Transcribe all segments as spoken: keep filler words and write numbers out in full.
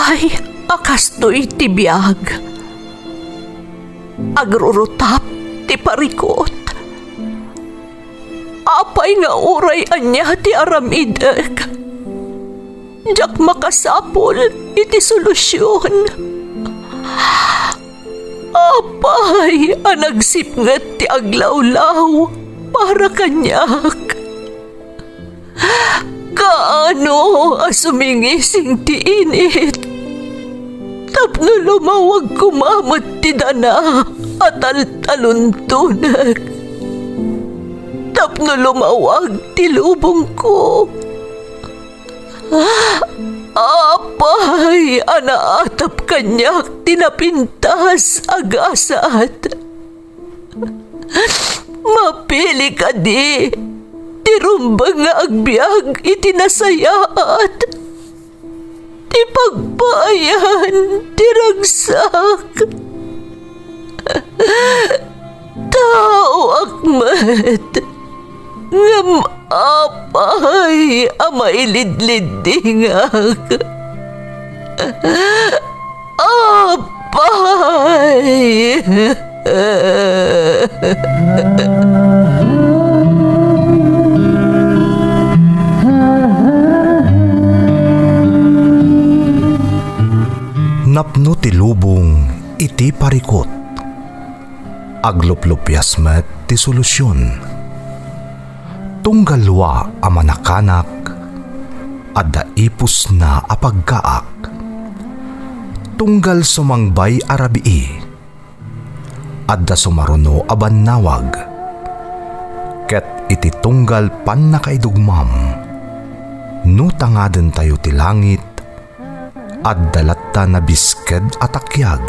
Ay, a kastoy ti biag. Agrurutap ti parikut. Apay nga uray ania ti aramidek, diak makasapul iti solusion. Apay a nagsipnget ti aglawlaw para kaniak? Kaano a sumingising ti init tapno lumawag koma met ti dana a taltaluntonek, tapno lumawag ti lubongko? Apay a naatap kaniak ti napintas a gasat? Mapili kadi ti rumbeng nga agbiag iti nasayaat, ti pagpaayan ti ragsak? Taoak met, ngem apay a mailidliddingak? Apay! Napno ti lubong iti parikut. Agluplupias met ti solusion. Tunggal dua a manakanak, adda ipusna a pagkaak. Tunggal sumangbay a rabii, adda sumaruno a bannawag. Ket iti tunggal pannakaidugmam, no tangadentayo ti langit, adda latta nabisked a takiag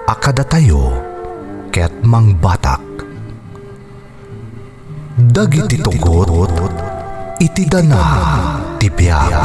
a kadatayo ket mangbatak. Dagiti tugot iti dana ti biag.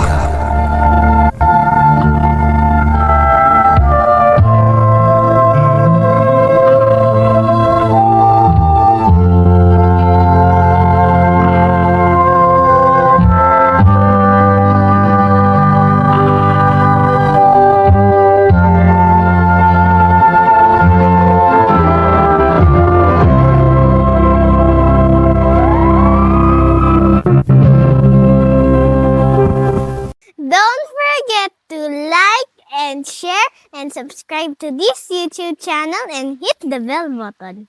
Don't forget to like and share and subscribe to this YouTube channel and hit the bell button.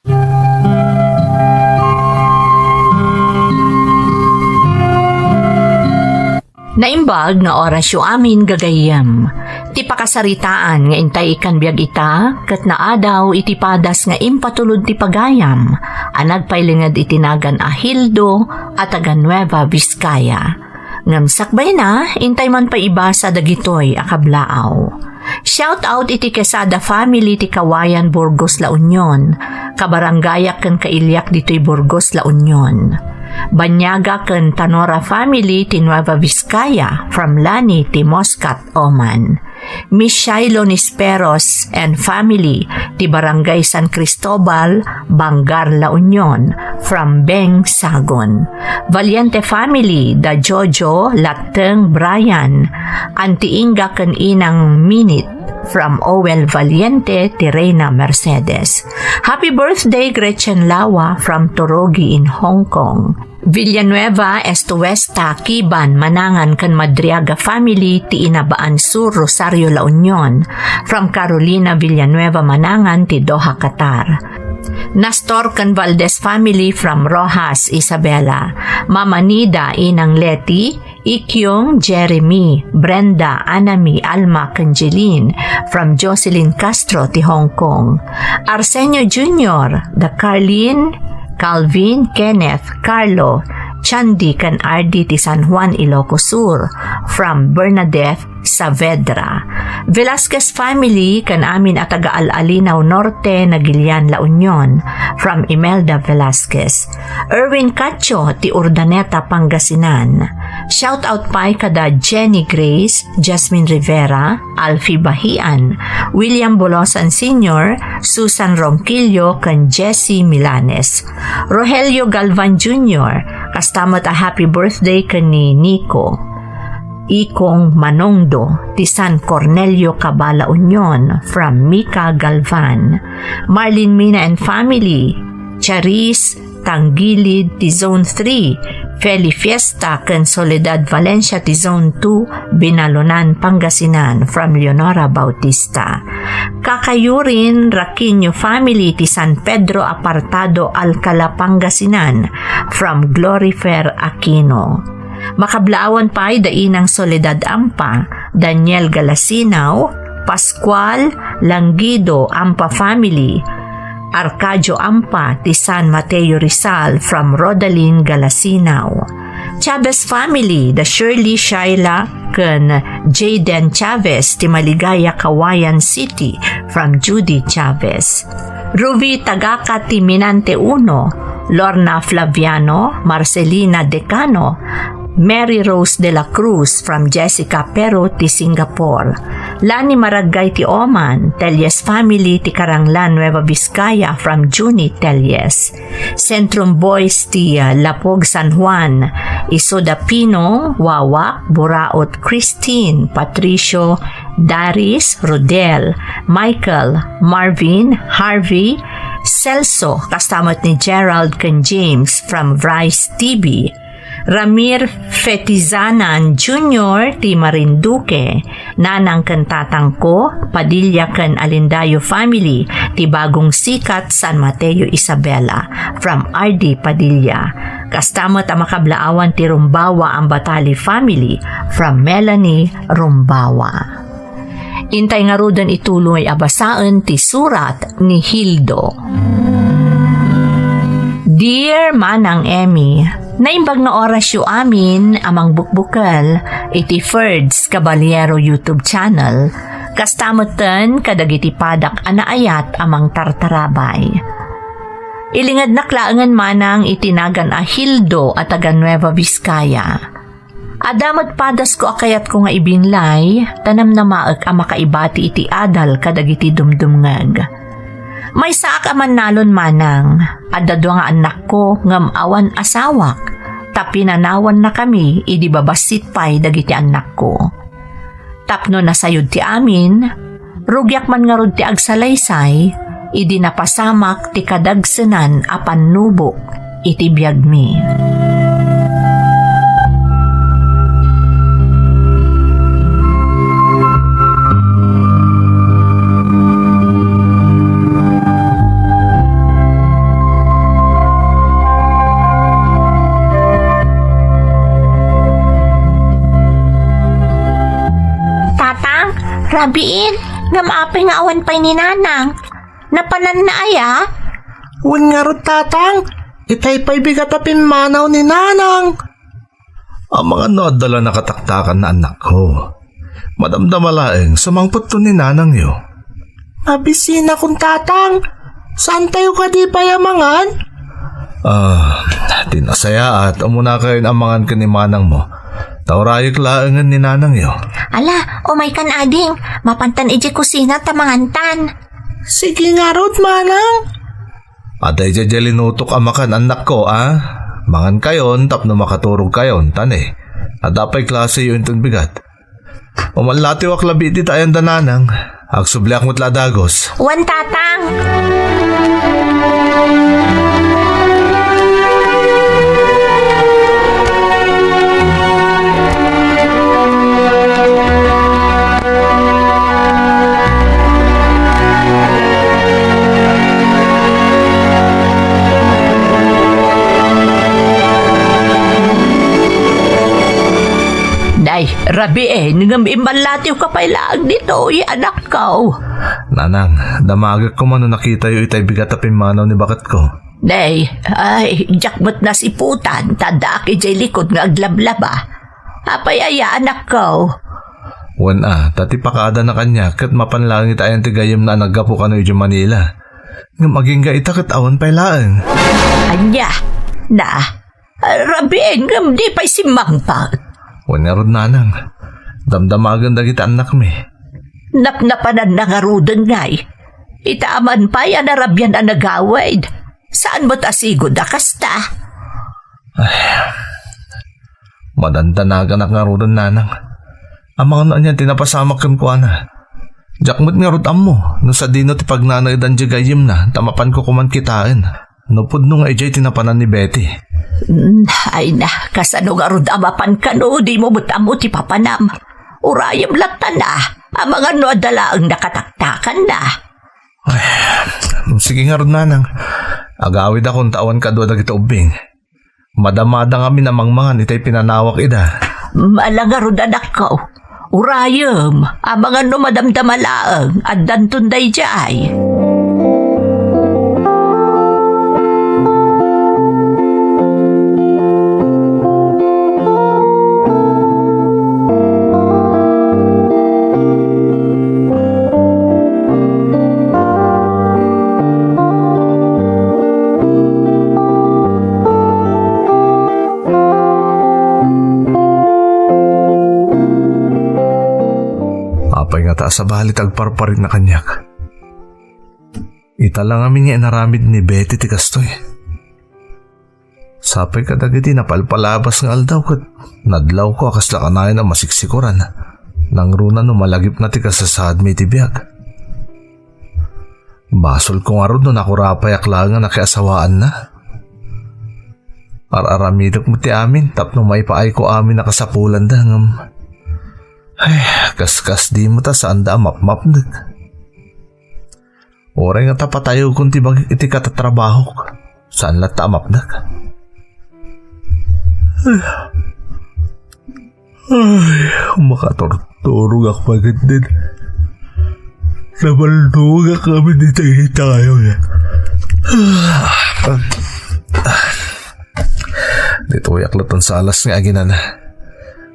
Naimbag nga orasyo amin, gagayyem. Ti pakasaritaan nga intay ikkan biag ita, ket naadaw iti padas nga impatulod ti pagayam a nagpailinged iti nagan a Hildo a taga Nueva Vizcaya. Ngem sakbayna, intay man pay ibasa dagitoy a kablaaw. Shout out iti Quesada family ti Kawayan, Burgos, La Union. Kabarangayak ken kailiak ditoy Burgos, La Union. Banyaga ken Tanora family ti Nueva Vizcaya, from Lani ti Muscat, Oman. Miss Shiloh Nisperos and family ti Barangay San Cristobal, Bangar, La Union, from Beng, Sagon. Valiente family, da Jojo, Latteng, Brian, Auntie Inga ken Inang Minit, from Owel Valiente ti Reina Mercedes. Happy birthday, Gretchen Lawa, from Torogi in Hong Kong. Villanueva, Estuesta, Kiban, Manangan ken Madriaga family ti Inabaan Sur, Rosario, La Union, from Carolina Villanueva Manangan ti Doha, Qatar. Nastor ken Valdez family from Roxas, Isabela. Mama Nida, Inang Leti, Ikyong, Jeremy, Brenda, Anami, Alma, ken Jeline, from Jocelyn Castro ti Hong Kong. Arsenio Junior, da Carlin, Calvin, Kenneth, Carlo, Chandy, ken Ardi ti San Juan, Ilocos Sur, from Bernadette Saavedra. Velasquez family ken amin a taga Al-Alinaw Norte, Naguilian, La Union, from Imelda Velasquez. Erwin Cacho ti Urdaneta, Pangasinan. Shout out pay kada Jenny Grace, Jasmine Rivera, Alfie Bahian, William Bolosan Senior, Susan Ronquillo, ken Jessie Milanes. Rogelio Galvan Junior, kasta met a happy birthday ken ni Nico. Ikong Manongdo ti San Cornelio Cabala Union from Mika Galvan. Marlene Mina and family, Charis Tanggilid ti Zone three, Feli Fiesta ken Soledad Valencia ti Zone two, Binalonan, Pangasinan from Leonora Bautista. Kakayurin Raquino family ti San Pedro Apartado, Alcala, Pangasinan from Glory Fair Aquino. Makablaawan pay da Inang Soledad Ampa, Daniel Galasinao, Pascual Langido Ampa family, Arcadio Ampa ti San Mateo Rizal from Rodalyn Galasinao. Chavez family, da Shirley Shaila ken Jayden Chavez ti Maligaya, Cauayan City from Judy Chavez. Ruby Tagaka ti Minante Uno, Lorna Flaviano, Marcelina Decano, Mary Rose de la Cruz from Jessica Pero ti Singapore. Lani Maragay ti Oman, Telles family ti Karanglan, Nueva Vizcaya from Junie Telles. Centrum Boys ti, ah, Lapog, San Juan, Isoda Pino, Wawak, Buraot, Christine, Patricio, Daris, Rodel, Michael, Marvin, Harvey, Celso, kasta met ni Gerald ken James from Bryce T V. Ramir Fetizanan Junior ti Marinduque, nanang ken tatangko, Padilla ken Alindayo family, ti Bagong Sikat, San Mateo, Isabela, from R D Padilla. Kasta met a makablaawan ti Rumbawa Ambatali family, from Melanie Rumbawa. Intay ngaruden ituloy a basaen ti surat ni Hildo. Dear Manang Emmy, naimbag nga orasyo amin a mangbukbukel iti Ferds Caballero YouTube channel, kasta metten kadagiti padak a naayat a mangtartarabay. Ilingednak laengen manang iti nagan a Hildo a taga Nueva Vizcaya. Adda met padasko a kayatko nga ibinlay, ta namnamaek a makaibati iti adal kadagiti dumdumngeg. Maysaak a mannalon manang, adda dua nga annakko ngem awan asawak, ta pinanawannakami idi babassit pay dagiti annakko. Tapno nasayod ti amin, rugiak man ngarud ti agsalaysay idi napasamak ti kadagsenan a pannubok iti biagmi. Tatang, rabiin, ngem apay nga awan pay ni Nanang? Napananna aya? Wen ngarud, Tatang, itay pay bigat a pimmanaw ni Nanang. Amangan no adda la nakataktakan nga annakko. Madamdama laeng, sumangpetton ni nanangyo. Mabisinakon, Tatang. Saantayo kadi pay a mangan? Ah, ti nasayaat, umunakayon a mangan ken ni manangmo. Ta urayek laengen ni nanangyo. Ala, umaykan ading. Mapantan idiay kusina ta mangantan. Sige ngarud, manang. Adda idiay diay linutok a makan, annakko, a? Mangankayon tapno makaturogkayon, ta ne, adda pay klaseyo inton bigat. Umanlatiwak labi iti ta ayan da nanang. Agsubliak met la a dagus. Wen, Tatang. Nay, rabiin, ngem immallatiwka pay laeng ditoy, anakko. Nanang, damagek koma no nakitayo itay bigat a pimmanaw ni baketko. Nay, ay, diak met nasiputan, ta addaak idiay likod nga aglablaba. Apay aya, anakko? Wen a, ta ti pakaadana kaniak ket mapan laeng iti ayan ti gayyemna a naggapu kano idiay Manila. Ngem agingga ita ket awan pay laeng. Ania? Na, rabiin ngem di pay simmangpet. Wen ngarud, nanang, damdamagen dagiti annakmi. Napnapananna ngaruden, ngay. Ita aman pay a narabian a nagawid. Saan met a sigud a kasta? Ay, madandanaganak ngaruden, nanang. Amangan no ania ti napasamak kenkuana. Diak met ngarud ammo no sadino ti pagnanaedan diay gayyemna ta mapanko koman kitaen no pudno nga idiay ti napanan ni Betty. Mm, ay na, kasano ngarud a mapan kano dimo met ammo ti papanam? Urayem latta na, amangan no adda laeng nakataktakanna. Ay, sige ngarud, nanang. Agawidakon ta awan kadua dagiti ubbing. Madamada ngamin a mangmangan itay pinanawak ida. Mala ngarud, anakko. Urayem, amangan no madamdama laeng, addanton daydiay. Apay ngata a sabali ti agparparitna kaniak? Ita la ngamin nga inaramid ni Betty ti kastoy. Sapay kadagiti napalpalabas nga aldaw ket nadlawko a kasla kanayon a masiksikuran. Nangruna no malagipna ti kasasaadmi iti biag. Basolko ngarud no nakurapayak laeng a nakiasawaanna. Ar-aramidek met ti amin tapno maipaayko amin a kasapulanda ngem, ay, kaskasdi met a saanda a mapmapnek. Uray ngata patayegkon ti bagik iti katatrabahok, saan latta a mapnek. Ay, makaturturogak pay ketdin. Nabalnogak amin iti tayo. Ditoyak latta sa alas nga aginana.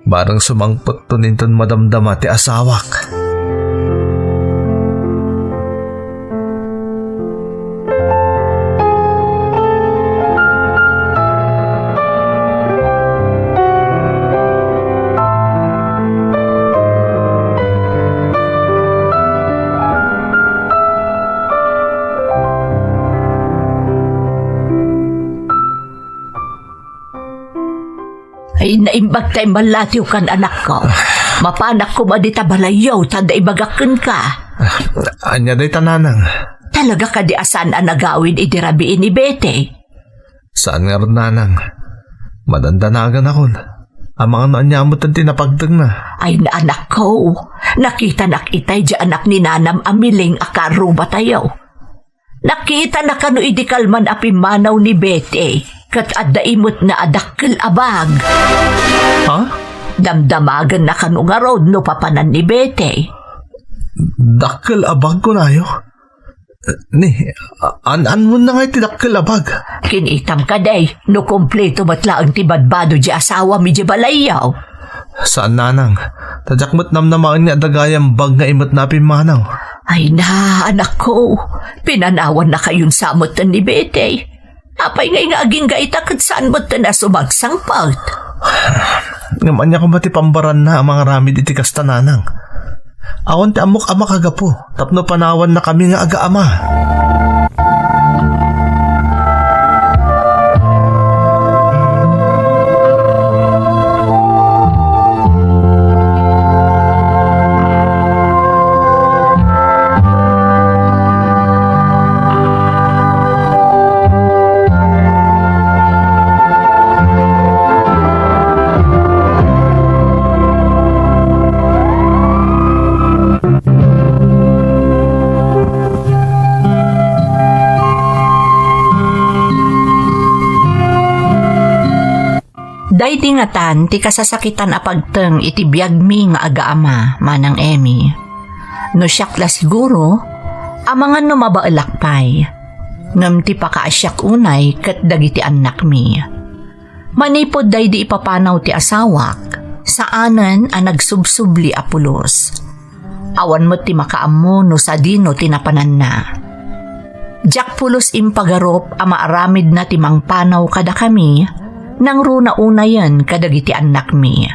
Bareng sumangpetton inton madamdama ti asawak. Ay, naimbag tay mallatiw kan anakko. Mapanak koma dita balayyo ta adda ibagak kenka. Ania dayta, nanang? Talaga kadi a saan a nagawid iti rabii ni Betty? Saan ngarud, nanang. Madandanaganakon. Amangan no ania met ti napagtengna. Ay, na anakko, nakitanak itay di anak ni nanam a Miling a karubatayo. Nakitana kano idi kalman a pimmanaw ni Betty, ket adda imetna a dakkel a bag. Ha? Damdamagenna kano ngarud no papanan ni Betty. Dakkel a bag, kunayo? Ni, a-, an-, anmonna nga iti dakkel a bag? Kinitam kadi, no kompleto met laeng ti badbado di asawam idiay balayyo. Saan, nanang. Ta diak met namnamaen nga adda gayam bag nga imetna a pimmanaw. Ay na, anakko, pinanawannakayon sa metten ni Betty. Apay ngay nga agingga ita ket saan metten a sumagsangpet? Ngem ania koma ti pambaranna a mangaramid iti kasta, nanang? Awan ti ammok a makagapu tapno panawannakami nga agaama. Daydi ngatan ti kasasakitan a pagteng iti biagmi nga agaama, Manang Emmy. No siak la siguro, amangan no mabaelak pay. Ngem ti pakaasiak unay ket dagiti annakmi. Manipud daydi ipapanaw ti asawak, saanen a nagsubsubli a pulos. Awan met ti makaammo no sadino ti napananna. Diak pulos impagarup a maaramidna ti mangpanaw kadakami, nangruna unayen kadagiti annakmi.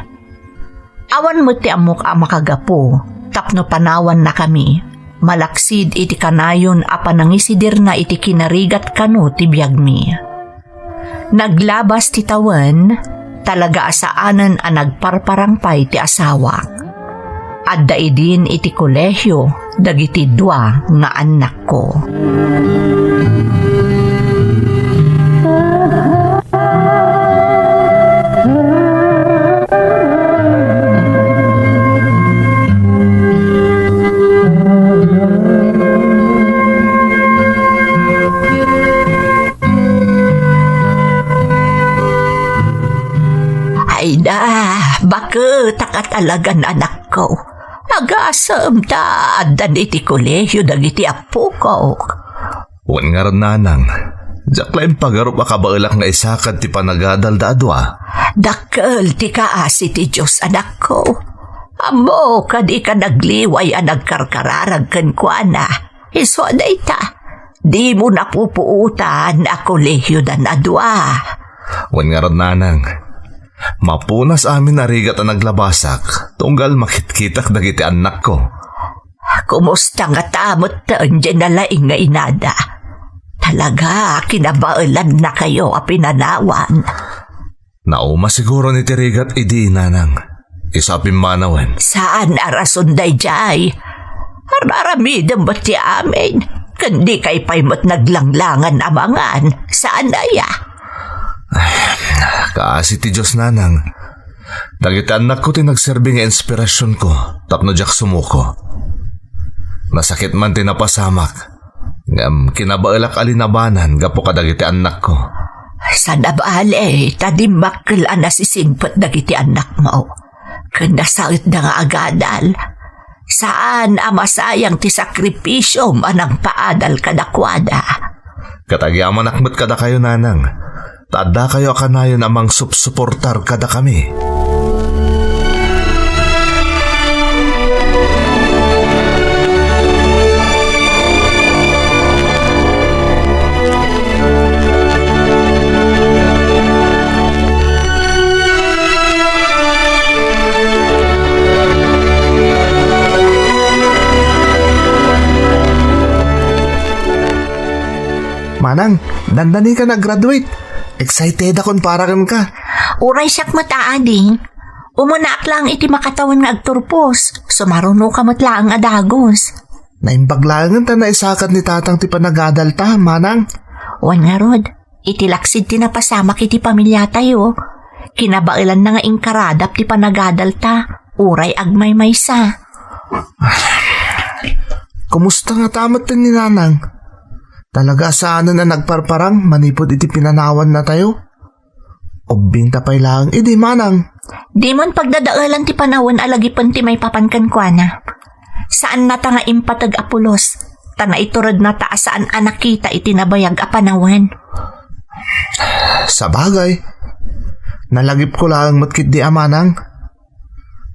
Awan met ti ammok a makagapu tapno panawannakami, malaksid iti kanayon a panangisidirna iti kinarigat kano ti biagmi. Naglabas ti tawen, talaga a saanen a nagparparang pay ti asawak. adda idin iti kolehio dagiti dua nga annakko. Ay da, baket a katalagan, anakko. Agasem ta addan iti kolehio dagiti appokok. Wen ngarud, nanang, diak la impagarup a kabaelak nga isakad ti panagadalda a dua. Dakkel ti kaasi ti Dios, anakko. Ammok a dika nagliway a nagkarkararag kenkuana. Isu a dayta, dimo napupuotan a kolehiodan a dua. Wen ngarud, nanang, mapunas amin a rigat a naglabasak tunggal makitkitak dagiti annakko. Kumusta ngata metten diay nalaing nga inada? Talaga, kinabaelannakayo a pinanawan. Nauma siguro ni ti rigat idi, nanang. Isu a pimmanawen. Saan a rason daydiay. Ar-aramidem met ti amin. Ken dikay pay met naglanglangan a mangan. Saan aya? Kaasi ti Dios, nanang. Dagiti annakko ti nagserbi nga inspirasionko tapno diak sumuko. Nasakit man ti napasamak, ngem kinabaelak a linabanan gapu kadagiti annakko. Saan a bale, ta dimmakkel a nasisingpet dagiti annakmo. Ken nasaetda nga agadal. Saan a masayang ti sakripisiom a nangpaadal kadakuada. Ket agyamanak met kadakayo, nanang, ta addakayo a kanayon a mangsupsuportar kadakami. Manang, dandani ka nag-graduate. Excited akon para kenka. Uray siak met, ading. Umunaak lang iti makatawen nga agturpos. Sumaruno ka met laeng a dagus. Naimbag laengen ta naisakad ni tatang ti panagadalta, manang. Wen ngarud, iti laksid ti napasamak iti pamiliatayo, kinabaelanna nga inkaradap ti panagadalta, uray agmaymaysa. Kumusta ngata metten ni nanang? Talaga a saanen a nagparparang manipud iti pinanawannatayo? Ubbingta pay laeng idi, manang. Dimon pagdadaelan ti panawen a lagipen ti maipapan kenkuana. Saannata nga impateg a pulos, ta naiturednata a saan a nakita iti nabayag a panawen. Sabagay, nalagipko laeng met ketdi a manang.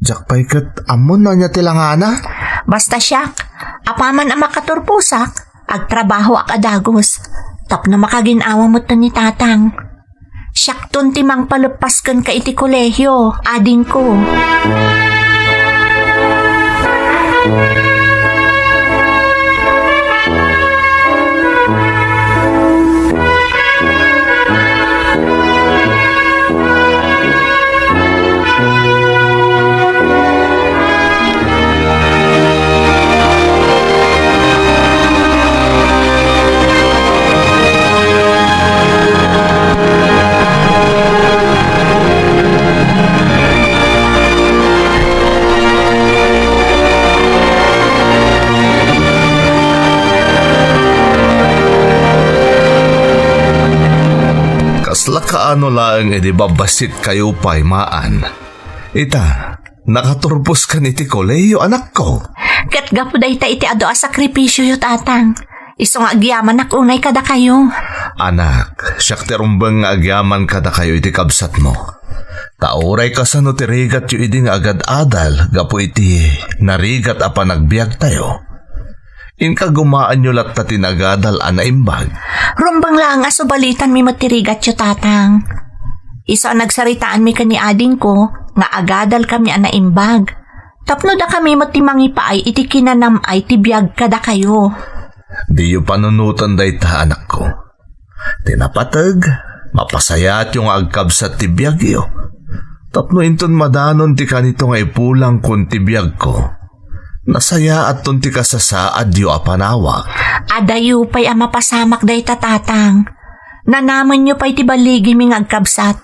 Diak pay ket ammon no ania ti langana. Basta siak, apaman a makaturposak, agtrabahoak a dagus, tapno makagin-awa metten ni tatang. Siakton ti mangpaleppas kenka iti kolehio, adingko. Kasla kaano laeng idi babbassit kayo pay maan. Ita, nakaturpos kan iti kolehio, anakko. Ket gapu dayta iti adu a sakripisioyo, tatang. Isu nga agyamanak unay kadakayo. Anak, siak ti rumbeng nga agyaman kadakayo iti kabsatmo. Ta uray kasano ti rigatyo idi nga agad-adal gapu iti narigat a panagbiagtayo. Inka gumaanyo latta ti nagadal a naimbag. Rumbeng laeng a subalitanmi met ti rigatyo, tatang. Isu a nagsaritaanmi ken ni adingko nga agadalkami a naimbag. Tapno dakami met ti mangipaay iti kinanam-ay ti biag kadakayo. Diyo panunoten dayta, anakko. Ti napateg, mapasayaatyo nga agkabsat ti biagyo. Tapno inton madanon ti kanito nga ipulangkon ti biagko, Nasayaatton ti kasasaadyo a panawak. Adayo pay a mapasamak dayta, Tatang. Nanamenyo pay ti balligimi nga agkabsat.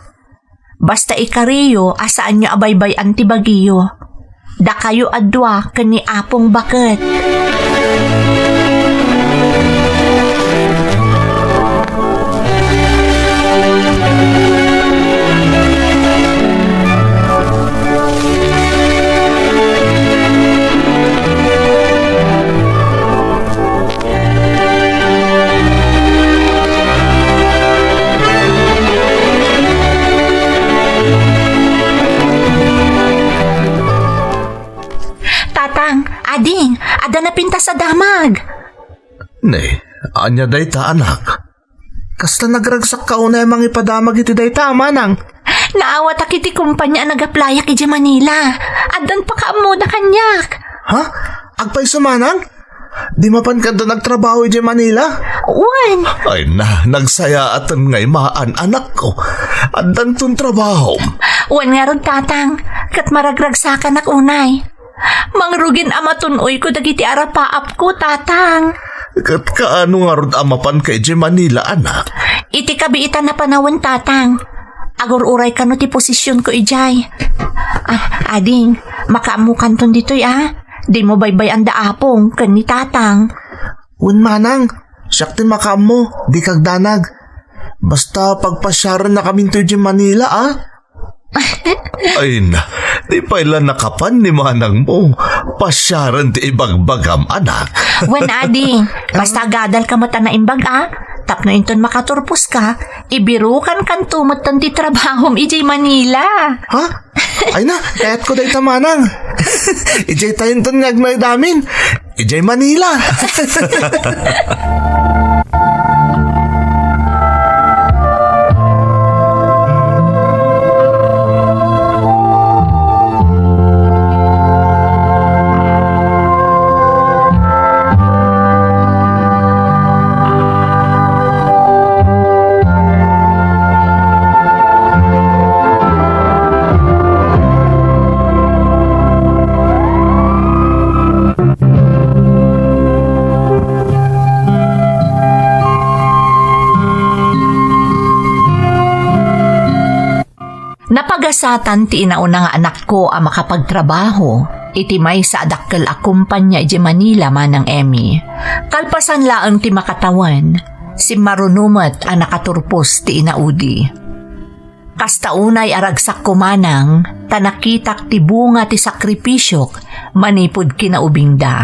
Basta ikariyo a saanyo a baybay-an ti bagiyo. Dakayo a dua ken ni Apong baket. Tatang, ading, adda napintas a damag. Ne, ania dayta, anak? Kasla nagragsakka unay a mangipadamag iti dayta, manang? Naawatak iti kumpanya a nagaplayak idiay Manila. Addan pakaammoda kaniak. Ha? Agpayso, manang? Di mapan kanton agtrabaho idiay Manila? Wen. Ay na, nagsayaatan nga imaan, anakko. Addanton trabahom. Wen ngarud, Tatang, ket maragragsakanak unay. Mangrugin a matun-oyko dagiti arapaapko, Tatang. Ket kaano ngarud a mapanka idiay Manila, anak? Iti kabiitan a panawen, Tatang. Agur-uray kano ti posisionko idiay. Ah, ading, makaammokanton ditoy, a? Dimo baybay-an da Apong ken ni Tatang. Wen manang, siak ti makaammo, dika agdanag. Basta pagpasiarennakaminto idiay Manila, a? Ay na, di pay la nakapan ni manangmo. Pasiaren ti ibagbagam, anak. Wen, ading, basta agadalka met a naimbag, a? Tapno inton makaturposka, ibirukankanto metten ti trabahom idiay Manila. Ha? Ay na, kayatko dayta, manang. Idiay tayonton nga agnaedamin. Idiay Manila. Napagasatan ti inauna nga anakko a makapagtrabaho iti maysa a dakkel a kumpanya idiay Manila, Manang Emmy. Kalpasan laeng ti makatawen, simmaruno met a nakaturpos ti inaudi. Kasta unay a ragsakko, manang, ta nakitak ti bunga ti sakripisiok manipud kinaubingda.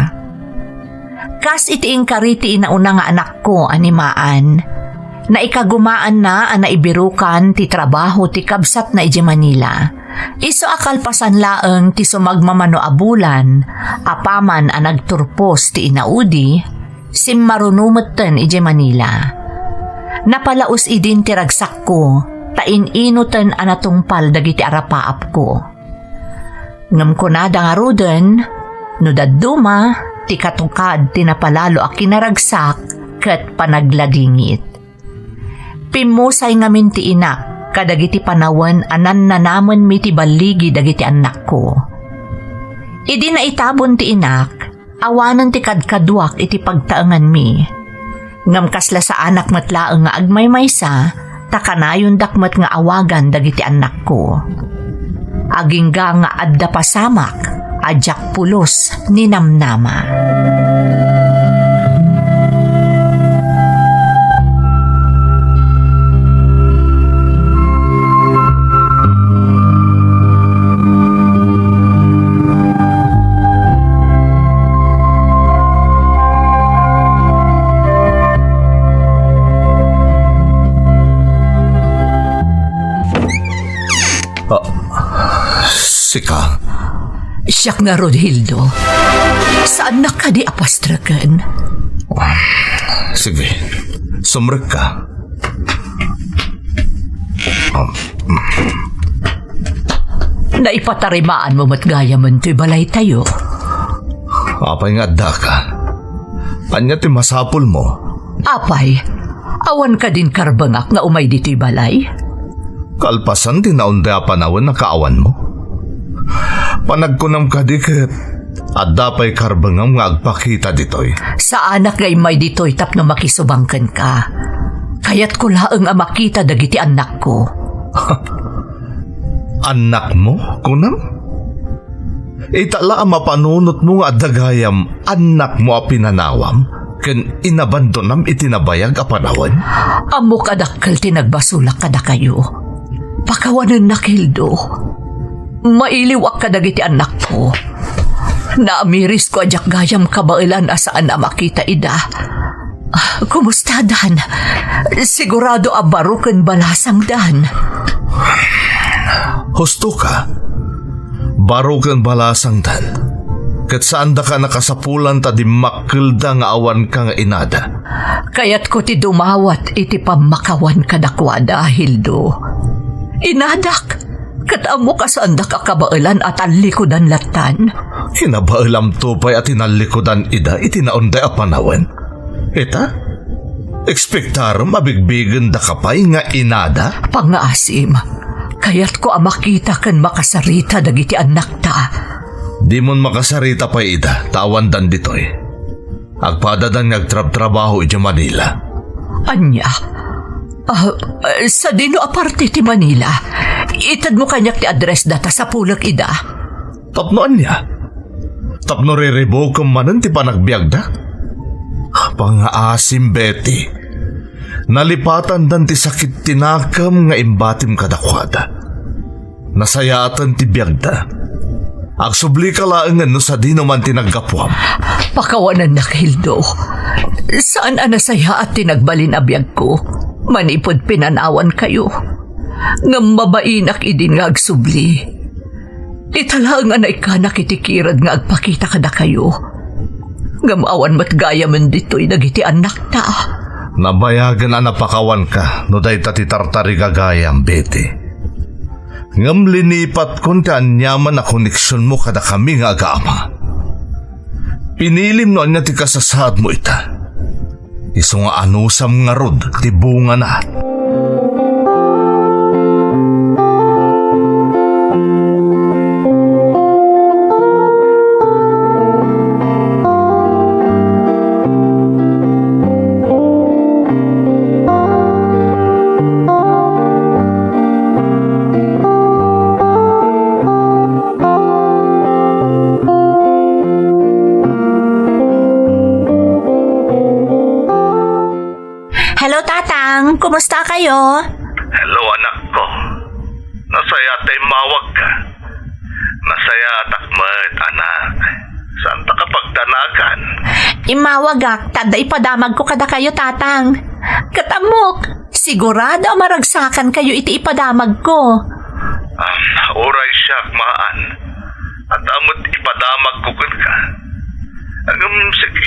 Kas iti inkari ti inauna nga anakko a ni Maan, naikagumaanna a naibirukan ti trabaho ti kabsatna idiay Manila. Isu a kalpasan laeng ti sumagmamano a bulan, apaman a nagturpos ti inaudi, simmaruno metten idiay Manila. Napalaos idin ti ragsakko, ta in-inoten a natungpal dagiti arapaapko. Ngem kunada ngaruden, no dadduma, ti katukad ti napalalo a kinaragsak ket panagladingit. Pimmusay ngamin ti inak kadagiti panawen a nannanamenmi ti balligi dagiti annakko. Idi naitabon ti inak, awanen ti kadkaduak iti pagtaenganmi. Ngem kasla saanak met laeng nga agmaymaysa, ta kanayondak met nga awagan dagiti annakko. Agingga nga adda pasamak a diak pulos ninamnama. Ah, sika? Siak ngarud, Hildo. Saannak kadi a pastreken? Sige, sumrekka. Naipatarimaanmo met gayamen toy balaytayo. Apay nga addaka? Ania ti masapulmo? Apay, awan kadin karbengak nga umay ditoy balay? Kalpasan ti naunday a panawen a kaawanmo. Panagkunam kadi ket Adda pay karbengem nga agpakita ditoy? Saanak nga immay ditoy tapno makisubang kenka. Kayatko laeng a makita dagiti annakko. Annakmo, kunam? Ita la a mapanunotmo nga adda gayam annakmo a pinanawam ken inabandonam iti nabayag a panawen? Ammok a dakkel ti nagbasolak kadakayo. Pakawanennak, Hildo. Mailiwak kadagiti annakko. Naamirisko a diak gayam kabaelan a saan a makita ida. Ah, kumusta, Dan? Sigurado a baro ken balasang, Dan. Husto ka. Baro ken balasang, Dan. Ket saandaka a nakasapulan ta dimmakkelda nga awanka nga inada. Kayatko ti dumawat iti pammakawan kadakuada, Hildo. Inadak, ket ammok a saandak a kabaelan a tallikudan lattan. Kinabaelamto pay a tinallikudan ida iti naunday a panawen. Ita, ekspektarem a bigbigendaka pay nga inada? Pangngaasim, kayatko a makita ken makasarita dagiti annakta. Dimon makasarita pay ida, ta awandan ditoy. Agpadadan nga agtrabtrabaho idiay Manila. Ania? Ah, ah, sadino a parte ti Manila? Itedmo kaniak ti addressda ta sapulek ida. Tapno ania? Tapno riribukem manen ti panagbiagda? Pangngaasim, Betty. Nalipatandan ti sakit ti nakem nga imbatim kadakuada. Nasayaaten ti biagda. Agsublika laengen no sadino man ti naggapuam. Pakawanennak, Hildo. Saan a nasayaat ti nagbalin a biagko manipud pinanawankayo. Ngem mabainak idin nga agsubli. Ita laeng a naikkanak iti kired nga agpakita kadakayo. Ngem awan met gayamen ditoy dagiti annakta. Nabayagen a napakawanka no dayta ti tartarigagayam, Betty. Ngem linipatkon ti aniaman a koneksionmo kadakami nga aga-ama. Pinilim no ania ti kasasaadmo ita. Isu nga anusam ngarud ti bungana. Hello, Tatang. Kumusta kayo? Hello, anak ko. Nasayaat ta immawagka. Nasayaatak met, anak. Saanta ka pagdanagan. Immawagak, ta adda ipadamagko kadakayo, Tatang. Ket ammok, sigurado a maragsakankayo iti ipadamagko. Ah, uray siak, maan. Adda met ipadamagko kenka. Ngem, sige,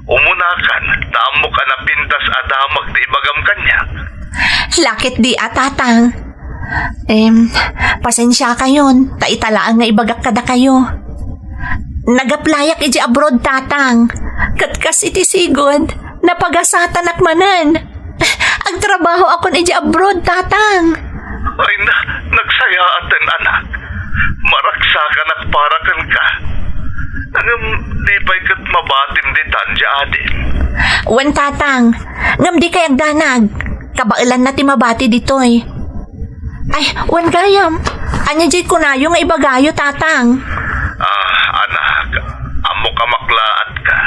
umunakan, ta ammok a napintas a damag ti ibagam kaniak. Laketdi a, Tatang. Em, pasensiakayon, ta ita laeng nga ibagak kadakayo. Nag-applyak idiay abroad, Tatang. Ket kas iti sigud, napagasatanak manen. Agtrabahokon idiay abroad, Tatang. Ay na, nagsayaaten, anak. Maragsakanak para kenka. Ngem di pay ket mabatim ditan idiay adim. Wen, Tatang. Ngem dikay agdanag. Kabaelanna ti mabati ditoy. Ay, wen gayam. Ania diay kunayo nga ibagayo, Tatang? Ah, anak, ammok a maklaatka.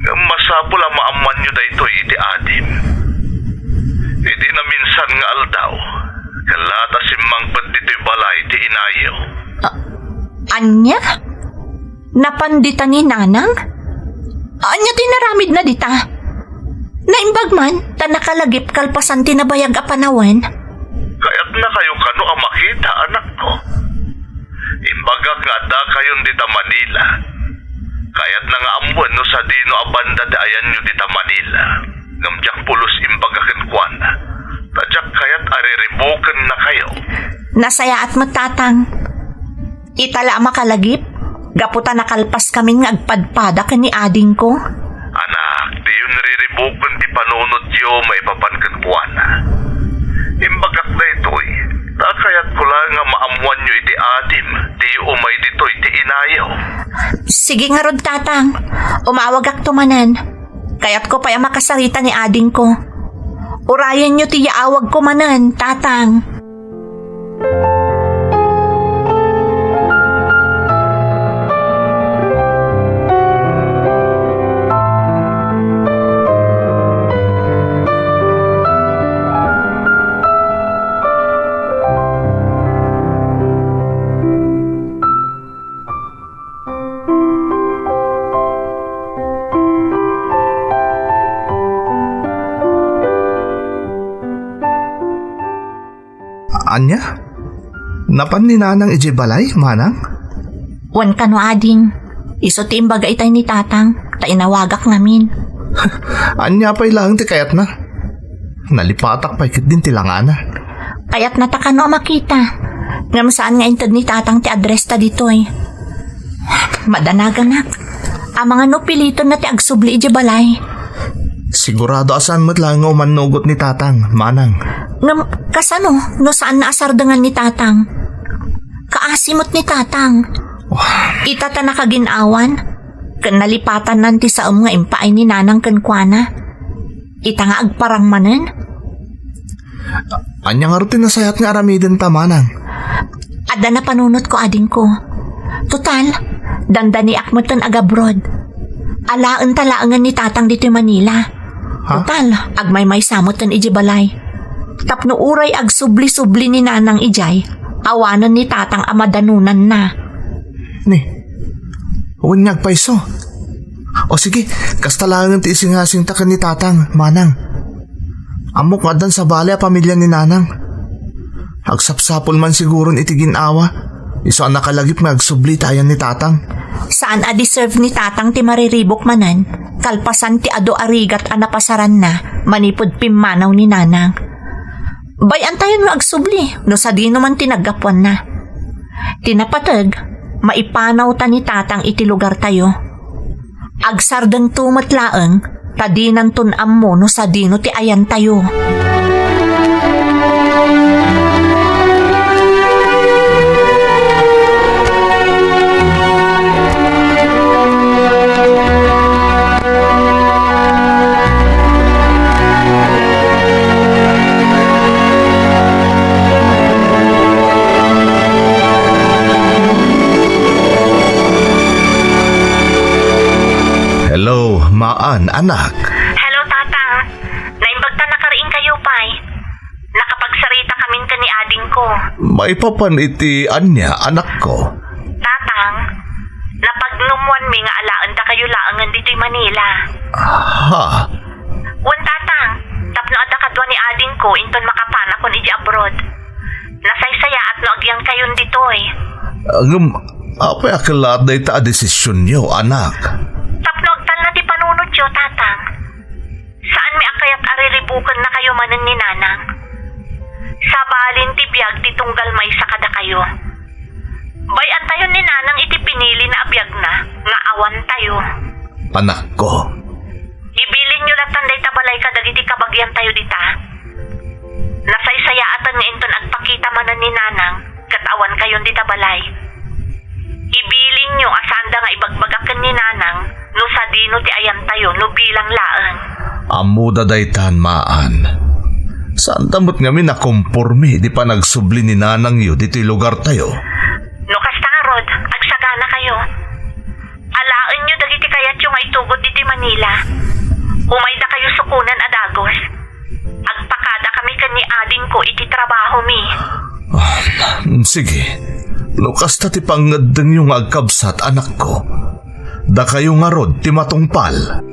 Ngem masapul a maammoanyo daytoy iti adim. Iti naminsan nga aldaw, kayatna a simmangpet ditoy balay ti inayo. A-, ania? Napan dita ni Nanang? Ania ti inaramidna dita? Naimbag man, ta nakalagip kalpasan ti nabayag a panawen. Kayatnakayo kano a makita, anakko? Imbagak nga addakayon dita Manila. Kayatna nga ammoen no sadino a banda ti ayanyo dita Manila. Ngem diak pulos imbaga kenkuana. Ta diak kayat a riribukennakayo. Nasayaat met, Tatang. Ita la a makalagip, gapu ta nakalpaskamin nga agpadpada ken ni adingko. Anak, diyon riribuken ti panunotyo maipapan kenkuana. Imbagak daytoy, ta kayatko la nga maammoanyo iti adim, diyo umay ditoy ti inayo. Sige ngarud, Tatang. Umawagakto manen. Kayatko pay a makasarita ni adingko. Urayenyo ti yaawagko manen, Tatang. Ania? Napan ni Nanang idiay balay, Manang? Wen kano, ading. Isu ti imbaga itay ni Tatang, ta inawagak ngamin. Ania pay laeng ti kayatna? Nalipatak pay ketdin ti langana. Kayatna ta kano a makita. Ngem saan nga inted ni Tatang ti address ta ditoy. Madanaganak. Amangan no pilitonna ti agsubli idiay balay. Sigurado a saan met laeng nga umannugot ni Tatang, Manang. Ngem kasano no saanna a sardengan ni Tatang? Kaasi met ni Tatang. Wah. Ita ta nakagin-awan, ken nalipatannan ti saem nga impaay ni Nanang kenkuana. Ita nga agparang manen? Ania ngarud ti nasayaat nga aramidenta, Manang? Adda napanunotko, adingko. Total, dandaniak metten agabroad. Alaenta laengen ni Tatang ditoy Manila. Ha? Total, agmaymaysa metten idiay balay. Tapno uray agsubli-subli ni Nanang idiay, awanen ni Tatang a madanonanna. Ni, wen nga agpayso. O sige, kasta laengen ti isingasingta ken ni Tatang, Manang. Ammok nga addan sabali a pamilia ni Nanang. Agsapsapul man siguron iti gin-awa, isu a nakalagip nga agsubli ti ayan ni Tatang. Saan a deserve ni Tatang ti mariribuk manen, kalpasan ti adu a rigat a napasaranna manipud pimmanaw ni Nanang. Bay-antayon nga agsubli no sadino man ti naggapuanna. Ti napateg, maipanawta ni Tatang iti lugartayo. Agsardengto met laeng ta dinanton ammo no sadino ti ayantayo. Hello, Maan, anak. Hello, Tatang. Naimbag ta nakariing kayo pay. Nakapagsarita kamin ken ni adingko. Maipapan iti ania, anakko? Tatang, napagnumwanmi nga alaen dakayo laengen ditoy Manila. Ha? Wen, Tatang, tapno adda kadua ni adingko inton makapanakon idiay abroad. Nasaysayaat no agyankayon ditoy. Ngem, apay a kellaat dayta a desisionyo, anak? Tapno agtalna ti panunotyo, Tatang. Saanmi a kayat a riribukennakayo manen ni Nanang. Sabalin ti biag ti tunggal maysa kadakayo. Bay-antayon ni Nanang iti pinilina a biagna nga awantayo. Anakko. Ibilinyo latan dayta balay kadagiti kabagiantayo dita. Nasaysayaatan nga inton agpakita manen ni Nanang ket awankayon dita balay. Ibilinyo a saanda nga ibagbagak ken ni Nanang no sadino ti ayantayo no bilang laeng. Ammoda daytan, Maan. Saanta met ngamin a komporme iti panagsubli ni Nanangyo ditoy lugartayo. No kasta ngarud, agsaganakayo. Alaenyo dagiti kayatyo nga itugot ditoy Manila. Umaydakayo sukonen a dagus. Agpakadakami ken ni adingko iti trabahomi. Ah, sige. No kasta ti pangngeddengyo nga agkabsat, anakko, dakayo ngarud ti matungpal.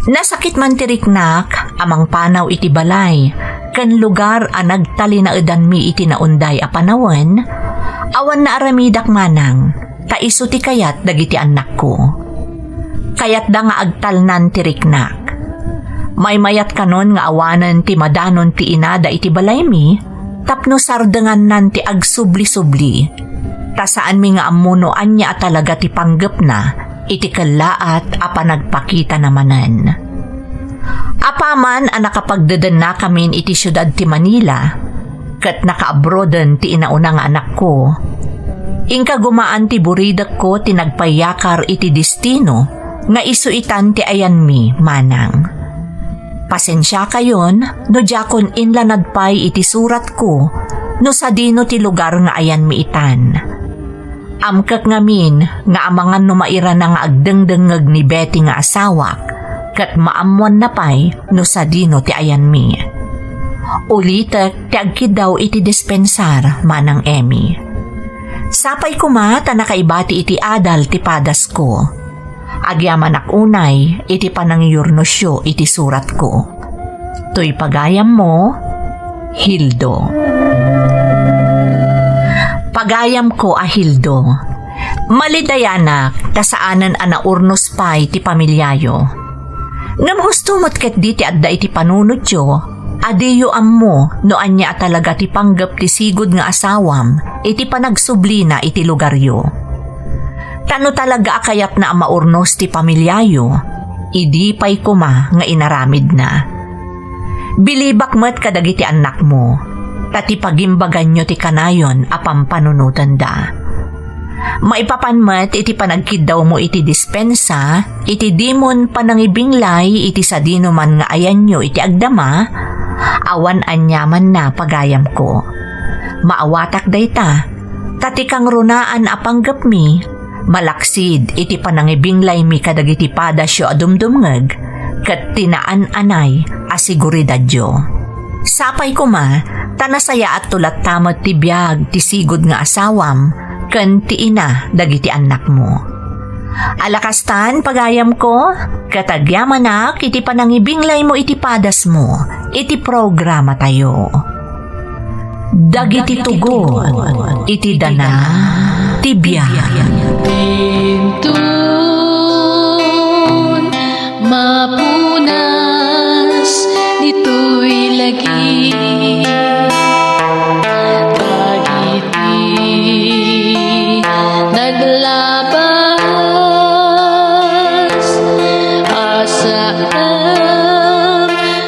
Nasakit man ti riknak a mangpanaw iti balay ken lugar a nagtalinaedanmi iti naunday a panawen, awan naaramidak manang, ta isu ti kayat dagiti annakko. Kayatda nga agtalnan ti riknak. Maymayat kanon nga awanen ti madanon ti inada iti balaymi tapno sardengannan ti agsubli-subli. Ta saanmi nga ammo no ania a talaga ti panggepna iti kellaat a panagpakitana manen. Apaman a nakapagdedennakamin iti siudad ti Manila, ket nakaabroaden ti inauna nga anakko, inka gumaan ti buridekko ti nagpaiyakar iti destino nga isu itan ti ayanmi, manang. Pasensiakayon no diakon inlanad pay iti suratko no sadino ti lugar nga ayanmi itan. Amkek ngamin nga amangan no mairana nga agdengdengngeg ni Betty nga asawak, ket maammoanna pay no sadino ti ayanmi. Ulitek ti agkiddaw iti dispensar, Manang Emmy. Sapay koma ta nakaibati iti adal ti padasko. Agyamanak unay iti panangiyurnosyo iti suratko. Toy pagayammo, Hildo. Pagayamko a Hildo, malidayanak ta saanen a naurnos pay ti pamiliayo. Ngem husto met ketdi ti adda iti panunotyo a diyo ammo no ania a talaga ti panggep ti sigud nga asawam iti panagsublina iti lugaryo. Ta no talaga a kayatna a maurnos ti pamiliayo, idi pay koma nga inaramidna. Bilibak met kadagiti annakmo, ta ti pagimbaganyo ti kanayon a pampanunotenda. Maipapan met iti panagkiddawmo iti dispensa, iti dimon panangibinglay iti sadino man nga ayanyo iti agdama, awan aniamanna pagayamko. Maawatak dayta, ta ti kangrunaan a panggepmi, malaksid iti panangibinglaymi kadagiti padasyo a dumdumngeg, ket ti naan-anay a seguridadyo. Sapay koma, ta nasayaatto latta met ti biag ti sigud nga asawam ken ti ina dagiti annakmo. Ala kastan, pagayamko, ket agyamanak iti panangibinglaymo iti padasmo iti programatayo. Dagiti tugot iti dana ti biag. Inton mapunas ditoy lagi, dagiti naglabas a saan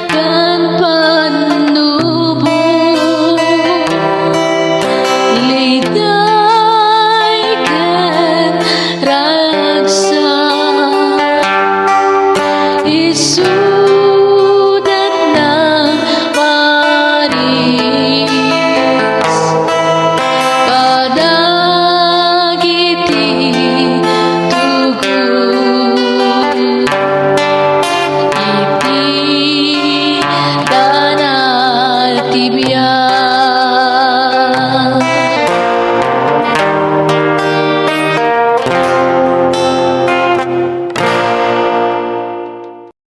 ken pannubo, liday ken ragsak, isu